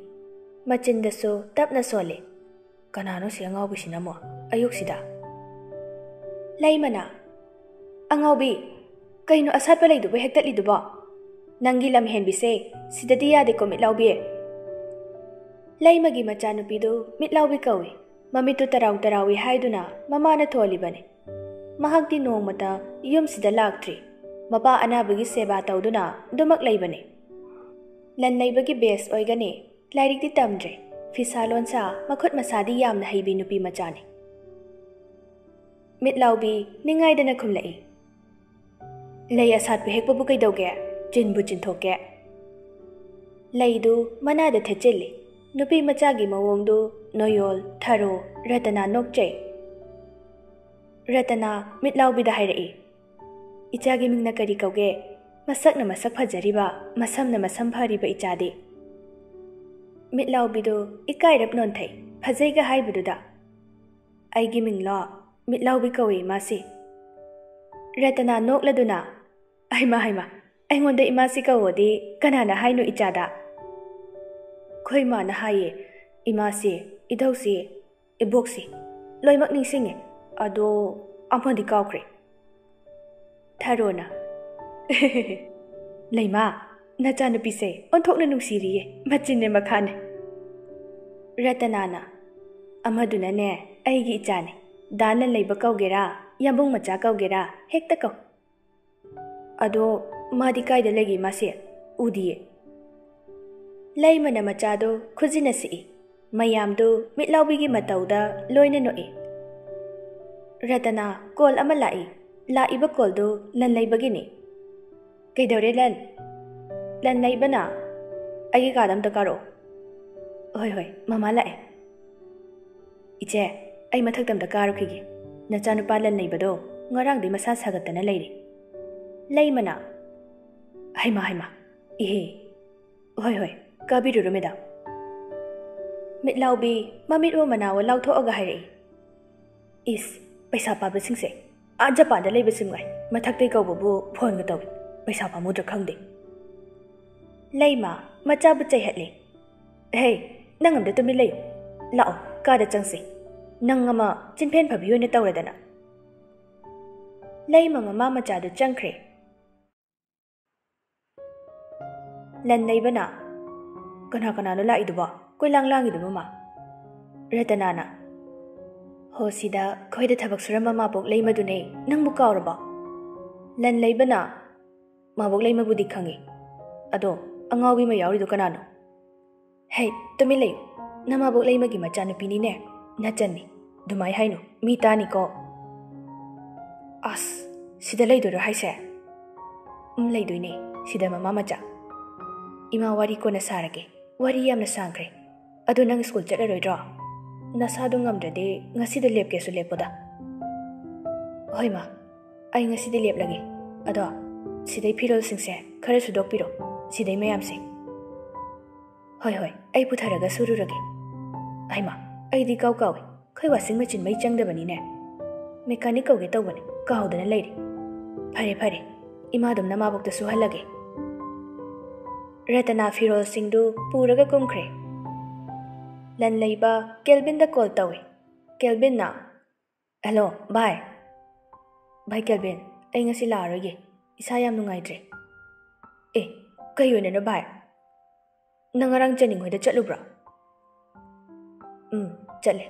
ꯃꯆꯤꯟꯗꯁꯨ ꯇꯞꯅ ꯁꯣꯜꯂꯤ꯫ "ꯀꯅꯥꯅꯣ ꯁꯤ ꯑꯉꯥꯎꯕꯤꯁꯤꯅ ꯑꯃꯨꯛ ꯑꯌꯨꯛꯁꯤꯗ?" ꯂꯩꯃꯅ, "ꯑꯉꯥꯎꯕꯤ, ꯀꯩꯅꯣ ꯑꯁꯥꯠꯄ ꯂꯩꯗꯨꯕꯨ ꯍꯦꯛꯇꯠꯂꯤꯗꯨꯕꯣ? ꯅꯪꯒꯤ ꯂꯝ ꯍꯦꯟꯕꯤꯁꯦ ꯁꯤꯗꯗꯤ ꯌꯥꯗꯦꯀꯣ, ꯃꯤꯠꯂꯥꯎꯕꯤ!" ꯂꯩꯃꯒꯤ ꯃꯆꯥꯅꯨꯄꯤꯗꯨ ꯃꯤꯠꯂꯥꯎꯕꯤ ꯀꯧꯏ꯫ ꯃꯃꯤꯠꯇꯨ ꯇꯔꯥꯎ ꯇꯔꯥꯎꯏ ꯍꯥꯏꯗꯨꯅ ꯃꯃꯥꯅ ꯊꯣꯜꯂꯤꯕꯅꯤ꯫ ꯃꯍꯥꯛꯇꯤ ꯅꯣꯡꯃꯇ ꯌꯨꯝꯁꯤꯗ ꯂꯥꯛꯇ꯭ꯔꯤ꯫ ꯃꯄꯥ ꯑꯅꯥꯕꯒꯤ ꯁꯦꯕꯥ ꯇꯧꯗꯨꯅ ꯑꯗꯨꯃꯛ ꯂꯩꯕꯅꯤ꯫ ꯂꯟꯅꯩꯕꯒꯤ ꯕꯦꯁ ꯑꯣꯏꯒꯅꯤ꯫ ꯂꯥꯏꯔꯤꯛꯇꯤ ꯇꯝꯗ꯭ꯔꯦ꯫ ꯐꯤꯁꯥ ꯂꯣꯟꯁꯥ ꯃꯈꯨꯠ ꯃꯁꯥꯗꯤ ꯌꯥꯝꯅ ꯍꯩꯕꯤ ꯅꯨꯄꯤ ꯃꯆꯥꯅꯤ꯫ ꯃꯤꯠꯂꯥꯎꯕꯤ ꯅꯤꯡꯉꯥꯏꯗꯅ ꯈꯨꯝꯂꯛꯏ꯫ "ꯂꯩ ꯑꯁꯥꯠꯄ ꯍꯦꯛꯄꯕꯨ ꯀꯩꯗꯧꯒꯦ? ꯆꯤꯟꯕꯨ ꯆꯤꯟꯊꯣꯛꯀꯦ!" ꯂꯩꯗꯨ ꯃꯅꯥꯗ ꯊꯦꯠꯆꯤꯜꯂꯤ꯫ ꯅꯨꯄꯤ ꯃꯆꯥꯒꯤ ꯃꯑꯣꯡꯗꯨ ꯅꯣꯌꯣꯜ, ꯊꯔꯣ, ꯔꯇꯅꯥ ꯅꯣꯛꯆꯩ꯫ ꯔꯇꯅꯥ ꯃꯤꯠꯂꯥꯎꯕꯤꯗ ꯍꯥꯏꯔꯛꯏ, "ꯏꯆꯥꯒꯤ ꯃꯤꯡꯅ ꯀꯔꯤ ꯀꯧꯒꯦ? ꯃꯁꯛꯅ ꯃꯁꯛ ꯐꯖꯔꯤꯕ, ꯃꯁꯝꯅ ꯃꯁꯝ ꯐꯔꯤꯕ ꯏꯆꯥꯗꯤ?" ꯃꯤꯠꯂꯥꯎꯕꯤꯗꯨ ꯏꯀꯥꯏꯔꯞ ꯅꯣꯟꯊꯩ, ꯐꯖꯩꯒ ꯍꯥꯏꯕꯗꯨꯗ꯫ "ꯑꯩꯒꯤ ꯃꯤꯡꯂꯣ? ꯃꯤꯠꯂꯥꯎꯕꯤ ꯀꯧꯏ ꯏꯃꯥꯁꯤ꯫" ꯔꯇꯅꯥ ꯅꯣꯛꯂꯗꯨꯅ, "ꯍꯩꯃꯥ, ꯍꯩꯃꯥ, ꯑꯩꯉꯣꯟꯗ ꯏꯃꯥꯁꯤ ꯀꯧꯋꯣꯗꯤ ꯀꯅꯥꯅ ꯍꯥꯏꯅꯣ ꯏꯆꯥꯗ?" "ꯑꯩꯈꯣꯏ ꯃꯥꯅ ꯍꯥꯏꯌꯦ, ꯏꯃꯥꯁꯤ, ꯏꯙꯧꯁꯤ, ꯏꯕꯣꯛꯁꯤ, ꯂꯣꯏꯃꯛ ꯅꯤꯡꯁꯤꯡꯉꯦ꯫ ꯑꯗꯣ ꯑꯃꯗꯤ ꯀꯥꯎꯈ꯭ꯔꯦ꯫" ꯊꯔꯣꯅ, "ꯂꯩꯃꯥ, ꯅꯆꯥꯅꯨꯄꯤꯁꯦ ꯑꯣꯟꯊꯣꯛꯅ ꯅꯨꯡꯁꯤꯔꯤꯌꯦ, ꯃꯆꯤꯟꯅꯦ ꯃꯈꯥꯅꯦ꯫" ꯔꯇꯅꯥꯅ, "ꯑꯃꯗꯨꯅꯅꯦ ꯑꯩꯒꯤ ꯏꯆꯥꯅꯦ꯫ ꯗꯥ ꯂꯟꯂꯩꯕ ꯀꯧꯒꯦꯔꯥ, ꯌꯥꯝꯕꯨꯡ ꯃꯆꯥ ꯀꯧꯒꯦꯔꯥ, ꯍꯦꯛꯇ ꯀꯧ꯫ ꯑꯗꯣ ꯃꯥꯗꯤ ꯀꯥꯏꯗ ꯂꯩꯒꯦ ꯃꯥꯁꯦ? ꯎꯗꯤꯌꯦ꯫" ꯂꯩꯃꯅ ꯃꯆꯥꯗꯨ ꯈꯨꯖꯤꯟꯅ ꯁꯤꯛꯏ꯫ ꯃꯌꯥꯝꯗꯨ ꯃꯤꯠꯂꯥꯎꯕꯤꯒꯤ ꯃꯇꯧꯗ ꯂꯣꯏꯅ ꯅꯣꯛꯏ꯫ ꯔꯇꯅꯥ, ꯀꯣꯜ ꯑꯃ ꯂꯥꯛꯏ꯫ ꯂꯥꯛꯏꯕ ꯀꯣꯜꯗꯨ ꯂꯟꯂꯩꯕꯒꯤꯅꯤ꯫ "ꯀꯩꯗꯧꯔꯦ ꯂꯟ?" ꯂꯟꯂꯩꯕꯅ, "ꯑꯩꯒꯤ ꯀꯥꯗ ꯑꯝꯇ ꯀꯥꯔꯛꯑꯣ꯫" ꯍꯣꯏ, ꯍꯣꯏ, ꯃꯃꯥ ꯂꯥꯛꯑꯦ꯫ ꯏꯆꯦ, ꯑꯩ ꯃꯊꯛꯇ ꯑꯝꯇ ꯀꯥꯔꯨꯈꯤꯒꯦ꯫ ꯅꯆꯥꯅꯨꯄꯥ ꯂꯟ ꯂꯩꯕꯗꯣ ꯉꯔꯥꯡꯗꯩ ꯃꯁꯥ ꯁꯥꯒꯠꯇꯅ ꯂꯩꯔꯤ꯫ ꯂꯩꯃꯅ, "ꯍꯩꯃꯥ, ꯍꯩꯃꯥ, ꯏꯍꯦ꯫ ꯍꯣꯏ, ꯍꯣꯏ, ꯀꯥꯕꯤꯔꯨꯔꯣ, ꯃꯦꯗꯥꯝ꯫" ꯃꯤꯠ ꯂꯥꯎꯕꯤ ꯃꯃꯤꯠ ꯑꯣ ꯃꯅꯥ ꯑꯣ ꯂꯥꯎꯊꯣꯛꯑꯒ ꯍꯥꯏꯔꯛꯏ, "ꯏꯁ, ꯄꯩꯁꯥ ꯄꯥꯕꯁꯤꯡꯁꯦ, ꯑꯥ ꯖꯄꯥꯟꯗ ꯂꯩꯕꯁꯤꯡ ꯉꯥꯏ, ꯃꯊꯛꯇꯩ ꯀꯧꯕꯕꯨ ꯐꯣꯟꯒ ꯇꯧꯏ, ꯄꯩꯁꯥ ꯄꯥꯝꯃꯨꯗ꯭ꯔꯥ ꯈꯪꯗꯦ꯫" ꯂꯩꯃ ꯃꯆꯥꯕꯨ ꯆꯩꯍꯠꯂꯤ, "ꯍꯦ, ꯅꯪ ꯑꯝꯇ ꯇꯨꯃꯤꯟ ꯂꯩꯌꯨ꯫ ꯂꯥꯛꯑꯣ, ꯀꯥꯗ ꯆꯪꯁꯤ꯫ ꯅꯪ ꯑꯃ ꯆꯤꯟꯐꯦꯟ ꯐꯕꯤ ꯑꯣꯏꯅ ꯇꯧꯔꯗꯅ꯫" ꯂꯩꯃ ꯃꯃꯥ ꯃꯆꯥꯗꯨ ꯆꯪꯈ꯭ꯔꯦ꯫ ꯂꯟ ꯂꯩꯕꯅ, "ꯀꯅꯥ ꯀꯅꯥꯅꯣ ꯂꯥꯛꯏꯗꯨꯕꯣ? ꯀꯣꯏꯂꯥꯡ ꯂꯥꯡꯉꯤꯗꯨꯕꯨ ꯃꯥ?" ꯔꯇꯅꯥꯅ, "ꯍꯣ, ꯁꯤꯗ ꯑꯩꯈꯣꯏꯗ ꯊꯕꯛ ꯁꯨꯔꯝꯕ ꯃꯥꯕꯣꯛ ꯂꯩꯃꯗꯨꯅꯦ, ꯅꯪꯕꯨ ꯀꯥꯎꯔꯕꯣ?" ꯂꯟ ꯂꯩꯕꯅ, "ꯃꯥꯕꯣꯛ ꯂꯩꯃꯕꯨꯗꯤ ꯈꯪꯉꯤ, ꯑꯗꯣ ꯑꯉꯥꯎꯕꯤ ꯑꯃ ꯌꯥꯎꯔꯤꯗꯣ ꯀꯅꯥꯅꯣ?" "ꯍꯦ, ꯇꯨꯃꯤꯟ ꯂꯩꯌꯨ꯫ ꯅꯃꯥꯕꯣꯛ ꯂꯩꯃꯒꯤ ꯃꯆꯥꯅꯨꯄꯤꯅꯤꯅꯦ, ꯅꯆꯟꯅꯤ꯫ ꯑꯗꯨꯃꯥꯏ ꯍꯥꯏꯅꯨ, ꯃꯤ ꯇꯥꯅꯤꯀꯣ꯫" "ꯑꯁ, ꯁꯤꯗ ꯂꯩꯗꯣꯏꯔꯣ ꯍꯥꯏꯁꯦ?" "ꯎꯝ, ꯂꯩꯗꯣꯏꯅꯦ, ꯁꯤꯗ ꯃꯃꯥ ꯃꯆꯥ꯫ ꯏꯃꯥ, ꯋꯥꯔꯤ ꯀꯣꯟꯅ ꯁꯥꯔꯒꯦ, ꯋꯥꯔꯤ ꯌꯥꯝꯅ ꯁꯥꯡꯈ꯭ꯔꯦ꯫ ꯑꯗꯣ ꯅꯪ ꯁ꯭ꯀꯨꯜ ꯆꯠꯂꯔꯣꯏꯗ꯭ꯔꯣ? ꯅꯁꯥꯗꯣ ꯉꯝꯗ꯭ꯔꯗꯤ ꯉꯁꯤꯗ ꯂꯦꯞꯀꯦꯁꯨ ꯂꯦꯞꯄꯣꯗ꯫" "ꯍꯣꯏ ꯃꯥ, ꯑꯩ ꯉꯁꯤꯗꯤ ꯂꯦꯞꯂꯒꯦ꯫ ꯑꯗꯣ ꯁꯤꯗꯩ ꯐꯤꯔꯣꯜꯁꯤꯡꯁꯦ ꯈꯔ ꯁꯨꯗꯣꯛꯄꯤꯔꯣ, ꯁꯤꯗꯩ ꯃꯌꯥꯝꯁꯦ꯫" "ꯍꯣꯏ, ꯍꯣꯏ, ꯑꯩ ꯄꯨꯊꯔꯒ ꯁꯨꯔꯨꯔꯒꯦ꯫ ꯍꯩꯃꯥ, ꯑꯩꯗꯤ ꯀꯥꯎ ꯀꯥꯎꯏ, ꯑꯩꯈꯣꯏ ꯋꯥꯁꯤꯡ ꯃꯦꯆꯤꯟ ꯃꯩ ꯆꯪꯗꯕꯅꯤꯅꯦ꯫ ꯃꯦꯀꯥꯅꯤꯛ ꯀꯧꯒꯦ ꯇꯧꯕꯅꯦ, ꯀꯥꯎꯗꯅ ꯂꯩꯔꯦ꯫ ꯐꯔꯦ, ꯐꯔꯦ, ꯏꯃꯥ ꯑꯗꯨꯝ ꯅꯃꯥꯕꯣꯛꯇ ꯁꯨꯍꯜꯂꯒꯦ꯫" ꯔꯇꯅꯥ ꯐꯤꯔꯣꯜꯁꯤꯡꯗꯨ ꯄꯨꯔꯒ ꯀꯨꯝꯈ꯭ꯔꯦ꯫ ꯂꯟ ꯂꯩꯕ ꯀꯦꯜꯕꯤꯟꯗ ꯀꯣꯜ ꯇꯧꯏ꯫ ꯀꯦꯜꯕꯤꯟꯅ, "ꯍꯜꯂꯣ, ꯚꯥꯏ꯫" "ꯚꯥꯏ ꯀꯦꯜꯕꯤꯟ, ꯑꯩ ꯉꯁꯤ ꯂꯥꯛꯑꯔꯣꯏꯒꯦ꯫ ꯏꯁꯥ ꯌꯥꯝ ꯅꯨꯡꯉꯥꯏꯇ꯭ꯔꯦ꯫" "ꯑꯦ, ꯀꯩ ꯑꯣꯏꯅꯅꯣ ꯚꯥꯏ? ꯅꯪ ꯉꯔꯥꯡ ꯆꯅꯤꯡ ꯍꯣꯏꯗ ꯆꯠꯂꯨꯕ꯭ꯔꯣ?" "ꯎꯝ, ꯆꯠꯂꯦ꯫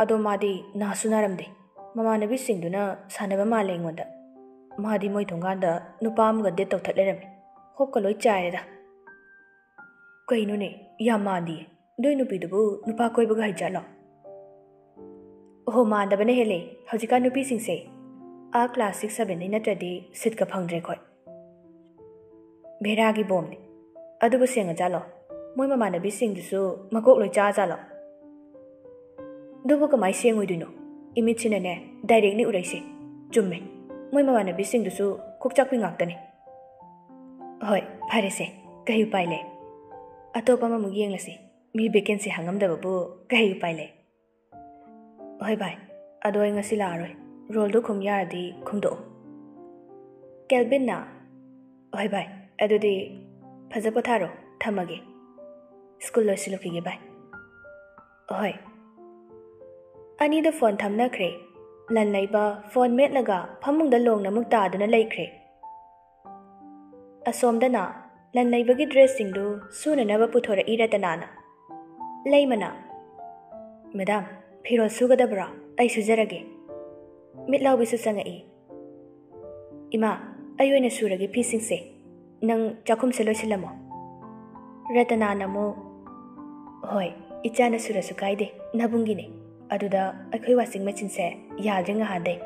ꯑꯗꯣ ꯃꯥꯗꯤ ꯅꯥꯁꯨ ꯅꯥꯔꯝꯗꯦ꯫ ꯃꯃꯥꯟꯅꯕꯤꯁꯤꯡꯗꯨꯅ ꯁꯥꯟꯅꯕ ꯃꯥꯜꯂꯦ ꯑꯩꯉꯣꯟꯗ꯫ ꯃꯥꯗꯤ ꯃꯣꯏ ꯊꯣꯡꯒꯥꯟꯗ ꯅꯨꯄꯥ ꯑꯃꯒ ꯗꯦꯠ ꯇꯧꯊꯠ ꯂꯩꯔꯝꯃꯦ꯫ ꯍꯣꯞꯀ ꯂꯣꯏ ꯆꯥꯏꯔꯦꯗ꯫" "ꯀꯩꯅꯣꯅꯦ, ꯌꯥꯝ ꯃꯥꯟꯗꯤꯌꯦ꯫ ꯑꯗꯨꯏ ꯅꯨꯄꯤꯗꯨꯕꯨ ꯅꯨꯄꯥ ꯀꯣꯏꯕꯒ ꯍꯩꯖꯥꯠꯂꯣ?" "ꯑꯣꯍꯣ, ꯃꯥꯟꯗꯕꯅ ꯍꯦꯜꯂꯦ꯫ ꯍꯧꯖꯤꯛꯀꯥꯟ ꯅꯨꯄꯤꯁꯤꯡꯁꯦ ꯑꯥ ꯀ꯭ꯂꯥꯁ ꯁꯤꯛꯁ ꯁꯚꯦꯟꯗꯩ ꯅꯠꯇ꯭ꯔꯗꯤ ꯁꯤꯠꯀ ꯐꯪꯗ꯭ꯔꯦ ꯑꯩꯈꯣꯏ꯫ ꯚꯦꯔꯥꯒꯤ ꯕꯣꯝꯅꯦ꯫ ꯑꯗꯨꯕꯨ ꯁꯦꯡꯉꯖꯥꯠꯂꯣ? ꯃꯣꯏ ꯃꯃꯥꯟꯅꯕꯤꯁꯤꯡꯗꯨꯁꯨ ꯃꯀꯣꯛ ꯂꯣꯏ ꯆꯥꯖꯥꯠꯂꯣ? ꯑꯗꯨꯕꯨ ꯀꯃꯥꯏ ꯁꯦꯡꯉꯣꯏꯗꯣꯏꯅꯣ? ꯏꯃꯤꯠꯁꯤꯅꯅꯦ, ꯗꯥꯏꯔꯦꯛꯅꯤ ꯎꯔꯛꯏꯁꯦ꯫ ꯆꯨꯝꯃꯦ, ꯃꯣꯏ ꯃꯃꯥꯟꯅꯕꯤꯁꯤꯡꯗꯨꯁꯨ ꯀꯣꯛ ꯆꯥꯛꯄꯤ ꯉꯥꯛꯇꯅꯦ꯫ ꯍꯣꯏ, ꯐꯔꯦꯁꯦ, ꯀꯩ ꯎꯄꯥꯏ ꯂꯩ? ꯑꯇꯣꯞꯄ ꯑꯃꯃꯨꯛ ꯌꯦꯡꯂꯁꯤ꯫ ꯃꯤ ꯚꯦꯀꯦꯟꯁꯤ ꯍꯥꯡꯉꯝꯗꯕꯕꯨ ꯀꯩ ꯎꯄꯥꯏ ꯂꯩ? ꯍꯣꯏ ꯚꯥꯏ, ꯑꯗꯣ ꯑꯩ ꯉꯁꯤ ꯂꯥꯛꯑꯔꯣꯏ꯫ ꯔꯣꯜꯗꯣ ꯈꯨꯝ ꯌꯥꯔꯗꯤ ꯈꯨꯝꯗꯣꯛꯑꯣ꯫ ꯀꯦꯜꯕꯤꯟꯅ, ꯍꯣꯏ ꯚꯥꯏ, ꯑꯗꯨꯗꯤ ꯐꯖ ꯄꯣꯊꯥꯔꯣ, ꯊꯝꯃꯒꯦ꯫ ꯁ꯭ꯀꯨꯜ ꯂꯣꯏꯁꯤꯜꯂꯨꯈꯤꯒꯦ ꯚꯥꯏ꯫ ꯍꯣꯏ꯫ ꯑꯅꯤꯗꯣ ꯐꯣꯟ ꯊꯝꯅꯈ꯭ꯔꯦ꯫ ꯂꯟ ꯂꯩꯕ ꯐꯣꯟ ꯃꯦꯠꯂꯒ ꯐꯃꯨꯡꯗ ꯂꯣꯡꯅ ꯑꯃꯨꯛ ꯇꯥꯗꯨꯅ ꯂꯩꯈ꯭ꯔꯦ꯫ ꯑꯁꯣꯝꯗꯅ ꯂꯟ ꯂꯩꯕꯒꯤ ꯗ꯭ꯔꯦꯁꯁꯤꯡꯗꯨ ꯁꯨꯅꯅꯕ ꯄꯨꯊꯣꯔꯛꯏ ꯔꯇꯅꯥꯅ꯫ ꯂꯩꯃꯅ, "ꯃꯦꯗꯥꯝ, ꯐꯤꯔꯣꯜ ꯁꯨꯒꯗꯕ꯭ꯔꯣ? ꯑꯩ ꯁꯨꯖꯔꯒꯦ꯫" ꯃꯤꯠꯂꯥꯎꯕꯤꯁꯨ ꯆꯪꯉꯛꯏ꯫ "ꯏꯃꯥ, ꯑꯩ ꯑꯣꯏꯅ ꯁꯨꯔꯒꯦ ꯐꯤꯁꯤꯡꯁꯦ꯫ ꯅꯪ ꯆꯥꯛꯈꯨꯝꯁꯦ ꯂꯣꯏꯁꯤꯜꯂꯝꯃꯣ꯫" ꯔꯇꯅꯥꯅ ꯑꯃꯨꯛ, "ꯍꯣꯏ, ꯏꯆꯥꯅ ꯁꯨꯔꯁꯨ ꯀꯥꯏꯗꯦ, ꯅꯕꯨꯡꯒꯤꯅꯦ꯫ ꯑꯗꯨꯗ ꯑꯩꯈꯣꯏ ꯋꯥꯁꯤꯡ ꯃꯦꯆꯤꯟꯁꯦ ꯌꯥꯗ꯭ꯔꯦ ꯉꯍꯥꯟꯗꯩ꯫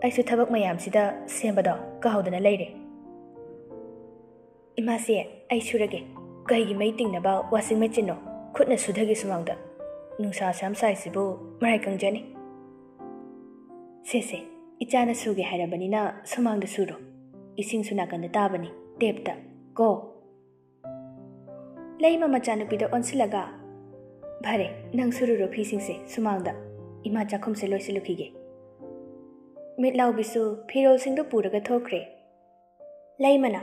ꯑꯩꯁꯨ ꯊꯕꯛ ꯃꯌꯥꯝꯁꯤꯗ ꯁꯦꯝꯕꯗꯣ ꯀꯥꯎꯗꯅ ꯂꯩꯔꯦ꯫" "ꯏꯃꯥꯁꯦ, ꯑꯩ ꯁꯨꯔꯒꯦ꯫ ꯀꯩꯒꯤ ꯃꯩ ꯇꯤꯡꯅꯕ ꯋꯥꯁꯤꯡ ꯃꯦꯆꯤꯟꯅꯣ? ꯈꯨꯠꯅ ꯁꯨꯊꯒꯦ ꯁꯨꯃꯥꯡꯗ꯫ ꯅꯨꯡꯁꯥꯁꯨ ꯌꯥꯝ ꯁꯥꯏꯁꯤꯕꯨ, ꯃꯔꯥꯏ ꯀꯪꯖꯅꯤ꯫" "ꯁꯦ ꯁꯦ, ꯏꯆꯥꯅ ꯁꯨꯒꯦ ꯍꯥꯏꯔꯕꯅꯤꯅ ꯁꯨꯃꯥꯡꯗ ꯁꯨꯔꯣ꯫ ꯏꯁꯤꯡꯁꯨ ꯅꯥꯀꯟꯗ ꯇꯥꯕꯅꯤ, ꯇꯦꯞꯇ꯫ ꯀꯣ꯫" ꯂꯩꯃ ꯃꯆꯥꯅꯨꯄꯤꯗ ꯑꯣꯟꯁꯤꯜꯂꯒ, "ꯐꯔꯦ, ꯅꯪ ꯁꯨꯔꯨꯔꯣ ꯐꯤꯁꯤꯡꯁꯦ ꯁꯨꯃꯥꯡꯗ꯫ ꯏꯃꯥ ꯆꯥꯛꯈꯨꯝꯁꯦ ꯂꯣꯏꯁꯤꯜꯂꯨꯈꯤꯒꯦ꯫" ꯃꯤꯠꯂꯥꯎꯕꯤꯁꯨ ꯐꯤꯔꯣꯜꯁꯤꯡꯗꯨ ꯄꯨꯔꯒ ꯊꯣꯛꯈ꯭ꯔꯦ꯫ ꯂꯩꯃꯅ,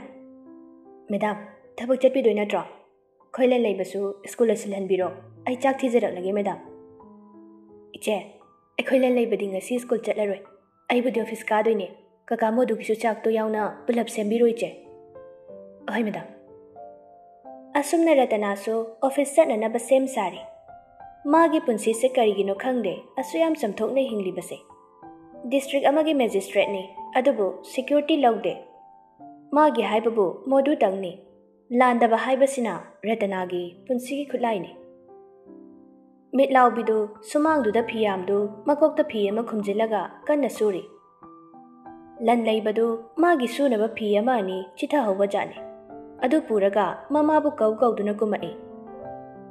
"ꯃꯦꯗꯥꯝ, ꯊꯕꯛ ꯆꯠꯄꯤꯗꯣꯏ ꯅꯠꯇ꯭ꯔꯣ? ꯑꯩꯈꯣꯏ ꯂꯟ ꯂꯩꯕꯁꯨ ꯁ꯭ꯀꯨꯜ ꯂꯣꯏꯁꯤꯜꯍꯟꯕꯤꯔꯣ꯫ ꯑꯩ ꯆꯥꯛ ꯊꯤꯖꯔꯛꯂꯒꯦ, ꯃꯦꯗꯥꯝ꯫" "ꯏꯆꯦ, ꯑꯩꯈꯣꯏ ꯂꯟ ꯂꯩꯕꯗꯤ ꯉꯁꯤ ꯁ꯭ꯀꯨꯜ ꯆꯠꯂꯔꯣꯏ꯫ ꯑꯩꯕꯨꯗꯤ ꯑꯣꯐꯤꯁ ꯀꯥꯗꯣꯏꯅꯦ꯫ ꯀꯀꯥ ꯃꯣꯗꯨꯒꯤꯁꯨ ꯆꯥꯛꯇꯣ ꯌꯥꯎꯅ ꯄꯨꯂꯞ ꯁꯦꯝꯕꯤꯔꯣ, ꯏꯆꯦ꯫" "ꯑꯍꯣꯏ, ꯃꯦꯗꯥꯝ꯫" ꯑꯁꯨꯝꯅ ꯔꯇꯅꯥꯁꯨ ꯑꯣꯐꯤꯁ ꯆꯠꯅꯅꯕ ꯁꯦꯝ ꯁꯥꯔꯤ꯫ ꯃꯥꯒꯤ ꯄꯨꯟꯁꯤꯁꯦ ꯀꯔꯤꯒꯤꯅꯣ ꯈꯪꯗꯦ, ꯑꯁꯨꯛ ꯌꯥꯝ ꯆꯝꯊꯣꯛꯅ ꯍꯤꯡꯂꯤꯕꯁꯦ꯫ ꯗꯤꯁꯇ꯭ꯔꯤꯛ ꯑꯃꯒꯤ ꯃꯦꯖꯤꯁꯇ꯭ꯔꯦꯠꯅꯤ, ꯑꯗꯨꯕꯨ ꯁꯦꯀ꯭ꯌꯨꯔꯤꯇꯤ ꯂꯧꯗꯦ꯫ ꯃꯥꯒꯤ ꯍꯥꯏꯕꯕꯨ ꯃꯣꯗꯨꯇꯪꯅꯤ꯫ ꯂꯥꯟꯗꯕ ꯍꯥꯏꯕꯁꯤꯅ ꯔꯇꯅꯥꯒꯤ ꯄꯨꯟꯁꯤꯒꯤ ꯈꯨꯠꯂꯥꯏꯅꯤ꯫ ꯃꯤꯠꯂꯥꯎꯕꯤꯗꯨ ꯁꯨꯃꯥꯡꯗꯨꯗ ꯐꯤꯌꯥꯝꯗꯨ ꯃꯀꯣꯛꯇ ꯐꯤ ꯑꯃ ꯈꯨꯝꯖꯤꯜꯂꯒ ꯀꯟꯅ ꯁꯨꯔꯤ꯫ ꯂꯟ ꯂꯩꯕꯗꯨ ꯃꯥꯒꯤ ꯁꯨꯅꯕ ꯐꯤ ꯑꯃ ꯑꯅꯤ ꯆꯤꯊꯍꯧꯕꯖꯥꯠꯅꯤ꯫ ꯑꯗꯨ ꯄꯨꯔꯒ ꯃꯃꯥꯕꯨ ꯀꯧ ꯀꯧꯗꯨꯅ ꯀꯨꯝꯃꯛꯏ꯫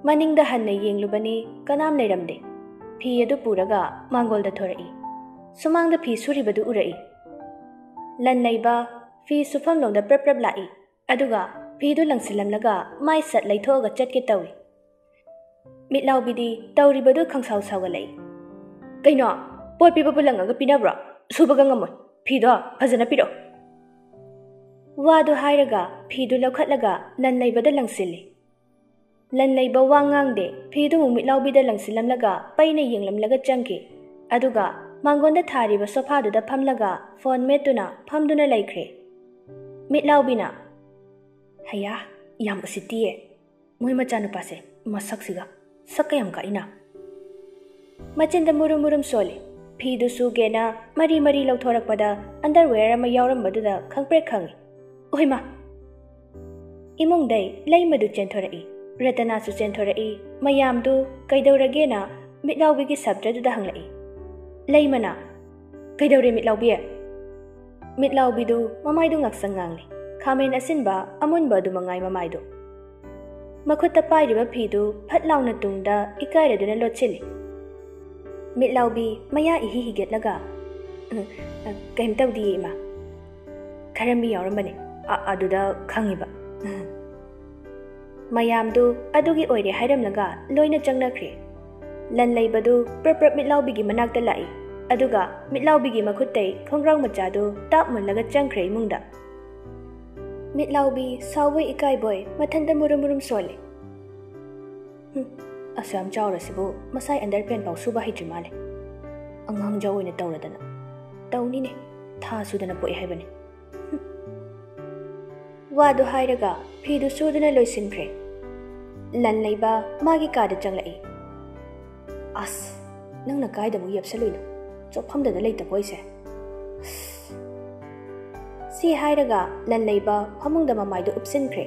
ꯃꯅꯤꯡꯗ ꯍꯟꯅ ꯌꯦꯡꯂꯨꯕꯅꯤ, ꯀꯅꯥꯝ ꯂꯩꯔꯝꯗꯦ꯫ ꯐꯤ ꯑꯗꯨ ꯄꯨꯔꯒ ꯃꯥꯡꯒꯣꯜꯗ ꯊꯣꯔꯛꯏ꯫ ꯁꯨꯃꯥꯡꯗ ꯐꯤ ꯁꯨꯔꯤꯕꯗꯨ ꯎꯔꯛꯏ꯫ ꯂꯟ ꯂꯩꯕ ꯐꯤ ꯁꯨꯐꯝꯂꯣꯝꯗ ꯄ꯭ꯔꯞ ꯄ꯭ꯔꯞ ꯂꯥꯛꯏ꯫ ꯑꯗꯨꯒ ꯐꯤꯗꯨ ꯂꯪꯁꯤꯜꯂꯝꯂꯒ ꯃꯥꯏ ꯁꯠ ꯂꯩꯊꯣꯛꯑꯒ ꯆꯠꯀꯦ ꯇꯧꯏ꯫ ꯃꯤꯠꯂꯥꯎꯕꯤꯗꯤ ꯇꯧꯔꯤꯕꯗꯨ ꯈꯪꯁꯥꯎ ꯁꯥꯎꯒꯠꯂꯛꯏ꯫ "ꯀꯩꯅꯣ? ꯄꯣꯠ ꯄꯤꯕꯕꯨ ꯂꯪꯉꯒ ꯄꯤꯅꯕ꯭ꯔꯣ? ꯁꯨꯕꯒ ꯉꯝꯃꯣꯏ꯫ ꯐꯤꯗꯣ ꯐꯖꯅ ꯄꯤꯔꯛꯑꯣ꯫" ꯋꯥꯗꯨ ꯍꯥꯏꯔꯒ ꯐꯤꯗꯨ ꯂꯧꯈꯠꯂꯒ ꯂꯟ ꯂꯩꯕꯗ ꯂꯪꯁꯤꯜꯂꯤ꯫ ꯂꯟ ꯂꯩꯕ ꯋꯥ ꯉꯥꯡꯗꯦ, ꯐꯤꯗꯨ ꯑꯃꯨꯛ ꯃꯤꯠꯂꯥꯎꯕꯤꯗ ꯂꯪꯁꯤꯜꯂꯝꯂꯒ ꯄꯩꯅ ꯌꯦꯡꯂꯝꯂꯒ ꯆꯪꯈꯤ꯫ ꯑꯗꯨꯒ ꯃꯥꯡꯒꯣꯟꯗ ꯊꯥꯔꯤꯕ ꯁꯣꯐꯥꯗꯨꯗ ꯐꯝꯂꯒ ꯐꯣꯟ ꯃꯦꯠꯇꯨꯅ ꯐꯝꯗꯨꯅ ꯂꯩꯈ꯭ꯔꯦ꯫ ꯃꯤꯠꯂꯥꯎꯕꯤꯅ, "ꯍꯌꯥ, ꯌꯥꯝ ꯎꯁꯤꯠꯇꯤꯌꯦ꯫ ꯃꯣꯏ ꯃꯆꯥꯅꯨꯄꯥꯁꯦ ꯃꯁꯛꯁꯤꯒ꯫ ꯁꯛꯀ ꯌꯥꯝ ꯀꯛꯏꯅ꯫" ꯃꯆꯤꯟꯗ ꯃꯨꯔꯨꯝ ꯃꯨꯔꯨꯝ ꯁꯣꯜꯂꯤ꯫ ꯐꯤꯗꯨ ꯁꯨꯒꯦꯅ ꯃꯔꯤ ꯃꯔꯤ ꯂꯧꯊꯣꯔꯛꯄꯗ underwear ꯑꯃ ꯌꯥꯎꯔꯝꯕꯗꯨꯗ ꯈꯪꯄ꯭ꯔꯦꯛ ꯈꯪꯉꯤ꯫ "ꯑꯣꯏꯃꯥ!" ꯏꯃꯨꯡꯗꯩ ꯂꯩꯃꯗꯨ ꯆꯦꯟꯊꯣꯔꯛꯏ꯫ ꯔꯇꯅꯥꯁꯨ ꯆꯦꯟꯊꯣꯔꯛꯏ꯫ ꯃꯌꯥꯝꯗꯨ ꯀꯩꯗꯧꯔꯒꯦꯅ ꯃꯤꯠꯂꯥꯎꯕꯤꯒꯤ ꯁꯞꯇ꯭ꯔꯗꯨꯗ ꯍꯪꯂꯛꯏ꯫ ꯂꯩꯃꯅ, "ꯀꯩꯗꯧꯔꯦ ꯃꯤꯠꯂꯥꯎꯕꯤ?" ꯃꯤꯠꯂꯥꯎꯕꯤꯗꯨ ꯃꯃꯥꯏꯗꯨ ꯉꯥꯛꯁꯪ ꯉꯥꯡꯂꯤ꯫ ꯈꯥꯃꯦꯟ ꯑꯁꯤꯟꯕ ꯑꯃꯨꯟꯕ ꯑꯗꯨ ꯃꯉꯥꯏ ꯃꯃꯥꯏꯗꯨ꯫ ꯃꯈꯨꯠꯇ ꯄꯥꯏꯔꯤꯕ ꯐꯤꯗꯨ ꯐꯠ ꯂꯥꯎꯅ ꯇꯨꯡꯗ ꯏꯀꯥꯏꯔꯗꯨꯅ ꯂꯣꯠꯁꯤꯜꯂꯤ꯫ ꯃꯤꯠꯂꯥꯎꯕꯤ ꯃꯌꯥ ꯏꯍꯤ ꯍꯤꯒꯠꯂꯒ, "ꯎꯝ, ꯀꯩꯝ ꯇꯧꯗꯤꯌꯦ, ꯏꯃꯥ꯫ ꯈꯔ ꯃꯤ ꯌꯥꯎꯔꯝꯕꯅꯦ, ꯑ-, ꯑꯗꯨꯗ ꯈꯪꯉꯤꯕ꯫" ꯃꯌꯥꯝꯗꯨ ꯑꯗꯨꯒꯤ ꯑꯣꯏꯔꯦ ꯍꯥꯏꯔꯝꯂꯒ ꯂꯣꯏꯅ ꯆꯪꯅꯈ꯭ꯔꯦ꯫ ꯂꯟ ꯂꯩꯕꯗꯨ ꯄ꯭ꯔꯞ ꯄ꯭ꯔꯞ ꯃꯤꯠꯂꯥꯎꯕꯤꯒꯤ ꯃꯅꯥꯛꯇ ꯂꯥꯛꯏ, ꯑꯗꯨꯒ ꯃꯤꯠꯂꯥꯎꯕꯤꯒꯤ ꯃꯈꯨꯠꯇꯩ ꯈꯣꯡꯒ꯭ꯔꯥꯎ ꯃꯆꯥꯗꯨ ꯇꯥꯞ ꯃꯨꯜꯂꯒ ꯆꯪꯈ꯭ꯔꯦ ꯏꯃꯨꯡꯗ꯫ ꯃꯤꯠꯂꯥꯎꯕꯤ ꯁꯥꯎꯕꯣꯏ ꯏꯀꯥꯏꯕꯣꯏ ꯃꯊꯟꯇ ꯃꯨꯔꯨꯝ ꯃꯨꯔꯨꯝ ꯁꯣꯜꯂꯤ꯫ "ꯍꯨꯝ, ꯑꯁꯨꯌꯥꯝ ꯆꯥꯎꯔꯁꯤꯕꯨ ꯃꯁꯥꯏ underpant ꯐꯥꯎ ꯁꯨꯕ ꯍꯩꯇ꯭ꯔꯤ ꯃꯥꯜꯂꯦ꯫ ꯑꯉꯥꯡ ꯖꯥꯎ ꯑꯣꯏꯅ ꯇꯧꯔꯗꯅ꯫ ꯇꯧꯅꯤꯅꯦ, ꯊꯥ ꯁꯨꯗꯅ ꯄꯣꯛꯑꯦ ꯍꯥꯏꯕꯅꯤ꯫" ꯍꯨꯝ꯫ ꯋꯥꯗꯨ ꯍꯥꯏꯔꯒ ꯐꯤꯗꯨ ꯁꯨꯗꯨꯅ ꯂꯣꯏꯁꯤꯟꯈ꯭ꯔꯦ꯫ ꯂꯟ ꯂꯩꯕ ꯃꯥꯒꯤ ꯀꯥꯗ ꯆꯪꯂꯛꯏ꯫ "ꯑꯁ, ꯅꯪꯅ ꯀꯥꯏꯗ ꯑꯃꯨꯛ ꯌꯦꯞꯁꯜꯂꯨꯏꯅꯣ? ꯆꯣꯞꯐꯝꯗꯗ ꯂꯩꯇꯕꯣ ꯑꯩꯁꯦ?" ꯑꯁ꯫ ꯁꯤ ꯍꯥꯏꯔꯒ ꯂꯟ ꯂꯩꯕ ꯐꯃꯨꯡꯗ ꯃꯃꯥꯏꯗꯨ ꯎꯞꯁꯤꯟꯈ꯭ꯔꯦ꯫